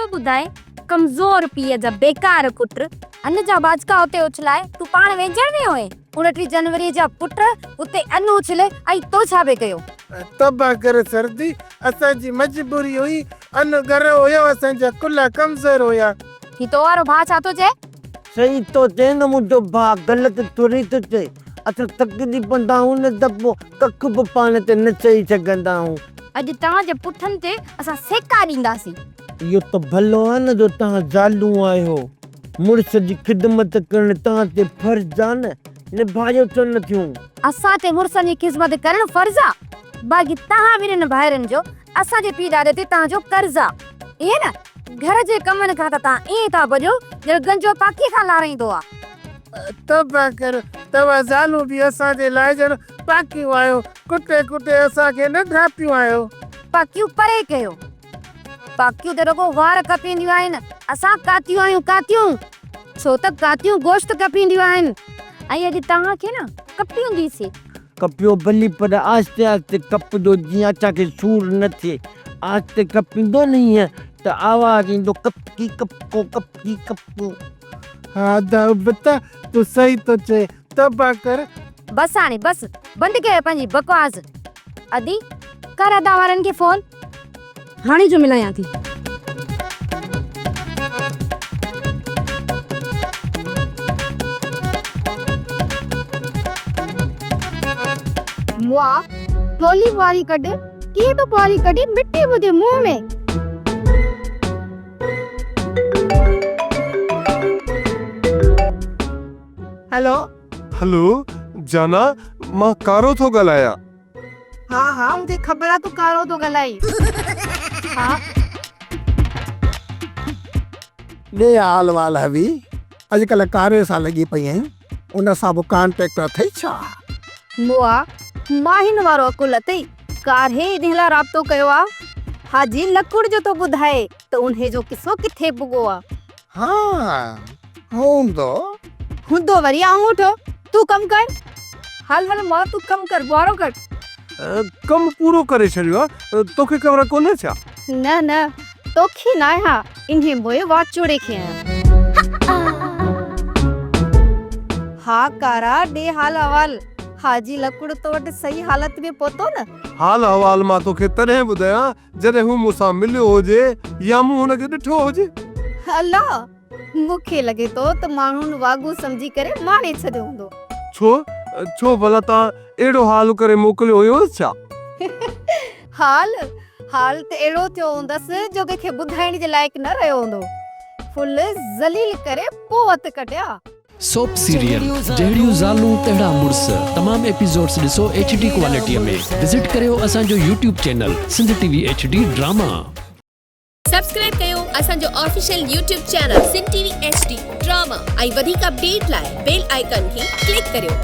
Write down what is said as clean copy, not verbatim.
ٿو ٻڌائي، ڪمزور پيء جا بيڪار پٽ، ان جا ٻاجڪا اتي اڇلائي تون پاڻ وينجهڻ ويو هئين. اڻٽيهه جنوريء جا پٽ اتي ان اڇلي ۽ تو ڇا پئي ڪيو؟ توبه ڪر سردي، اسان جي مجبوري هئي، ان ڳرو هيو، اسان جا ڪلها ڪمزور هيا. هي تو وارو ڀاء ڇا ٿو چئي؟ صحيح ٿو چئي نه منهنجو ڀاء، غلط ٿوري ٿو چئي. اسان ٿڪجي پوندا آهيون نه ته پوء ڪک به پاڻ تي نه چئي سگهندا آهيون. اڄ توهان جي پٺن تي اسان سيڪا ڏينداسين. اهو ته ڀلو آهي نه جو توهان زالون آهيو. مڙس جي خدمت ڪرڻ توهان تي فرض آ نه، نڀايو ڇو نه ٿيون؟ اسان تي مڙسن جي خذمت ڪرڻ فرض آ، باقي توهان ٻنهين ڀائرن جو اسان جي پيء ڏاڏي تي توهان جو قرض آ. ائين نه؟ گهر جي ڪمن کان ته توهان ائين ٿا ڀڄو ڄڻ گنجو پاڪيء کان لارائيندو آ. توبه ڪر، توهان زالون به اسان جي لاء ڄڻ پاڪيون آهيو، ڪٽي ڪٽي اسان کي ننڍا پيون آهيو. پاڪيون پري ڪيو. پاڪيون ته رڳو وار ڪپينديون آهن، اسان ڪاتيون آهيون ڪاتيون، ڇو ته ڪاتيون گوشت ڪپينديون آهن ۽ اڄ توهان کي نه ڪپينديسين. ڪپيو ڀلي پر آهستي آهستي ڪپجو جيئن اسان کي سور نه ٿئي. آهستي ڪپيندو نه هيئن ته آواز ايندو ڪپڪي ڪپڪو ڪپڪي ڪپڪو. ها ادا ابتا تون صحيح ٿو چئين توبه ڪر. بس هاڻي بس بند ڪيو پنهنجي بڪواس. ادي ڪر ادا وارن کي فون. هاڻي جو ملايان ٿي. مئا ٽولي ٻواري ڪڍ، ڪيئن ٿو ٻواري ڪڍي مٽي منهنجي منهن ۾. هيلو. هلو جانا مان ڪارو ٿو ڳالهايان. ها ها مونکي خبر آ تون ڪارو ٿو ڳالهائين. ها. ڏي حال وال هوي اڄڪلهه ڪاري سان لڳي پئي آهين ان سان به ڪانٽيڪٽ اٿئي ڇا؟ مئا ماهين وارو عقل اٿئي ڪاري انهي لاء رابطو ڪيو آ حاجي لڪڙ جو ٿو ٻڌائي ته انهي جو قصو ڪٿي پڳو آ. ها هوندو. هوندو وري آڱوٺو تون ڪم ڪر. هل هل مان تون ڪم ڪر ٻوارو ڪڍ. ڪم پورو ڪري ڇڏيو آ توکي خبر ڪونهي ڇا؟ نه نه توکي ناهيان انهي موئي واچوڙي کي آهيان. ها ڪارا ڏي حال احوال حاجي لڪڙ تو وٽ صحيح حالت ۾ پهتو نه؟ حال احوال مان توکي تڏهن ٻڌايان جڏهن هو مون سان مليو هجي يا مون هن کي ڏٺو هجي. الله! مون کي لڳي ٿو ته ماڻهن واڳون سمجهي ڪري ماري ڇڏيو هوندو. ڇو؟ ڇو ڀلا توهان اهڙو حال ڪري موڪليو هيوس ڇا؟ حال؟ حال ته اهڙو ٿيو هوندس جو ڪنهن کي ٻڌائڻ جي لائق نه رهيو هوندو. فل ذليل ڪري پوء هٿ ڪڍيا. سوپ سيريل جهڙيون زالون تهڙا مڙس تمام ايپيسوڊس ڏسو ايڇ ڊي ڪوالٽي ۾ وزٽ ڪريو اسان جو YouTube channel Sindh T V H D drama. Subscribe ڪيو اسان جو official YouTube channel Sindh T V H D drama ۽ وڌيڪ اپڊيٽ لاء بيل آئيڪان کي ڪلڪ ڪريو.